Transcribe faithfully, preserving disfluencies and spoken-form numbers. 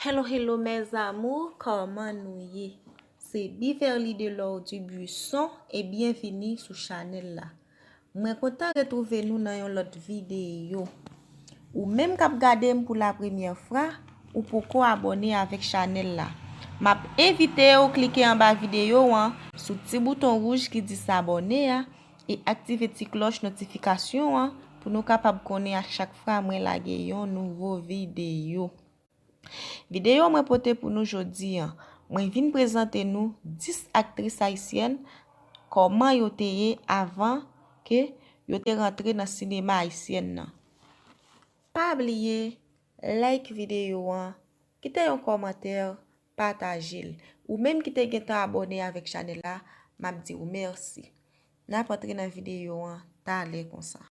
Hello, hello, mes amours, kòman nou ye? Se Beverly Delor Dubuisson e byenvini sou chanèl la. Mwen kontan retwouve nou nan yon lòt videyo. Ou menm k ap gade m pou la premyè fwa, ou poko abòne avèk chanèl la. M ap envite w klike anba videyo an sou ti bouton wouj ki di s'abonner a e aktive ti klòch notifikasyon an pou nou kapab konnen a chak fwa mwen lage yon nouvo videyo. Videyo mwen pote pou nou jodi an, mwen vin prezante nou dis aktris ayisyèn, kòman yo te ye avan ke yo te rantre nan sinema ayisyèn nan. Pa bliye like videyo an, kite yon kòmantè, pataje l. Ou menm ki te gentan abòne avèk chanèl la, m ap di w mèsi. N ap antre nan videyo an talè konsa.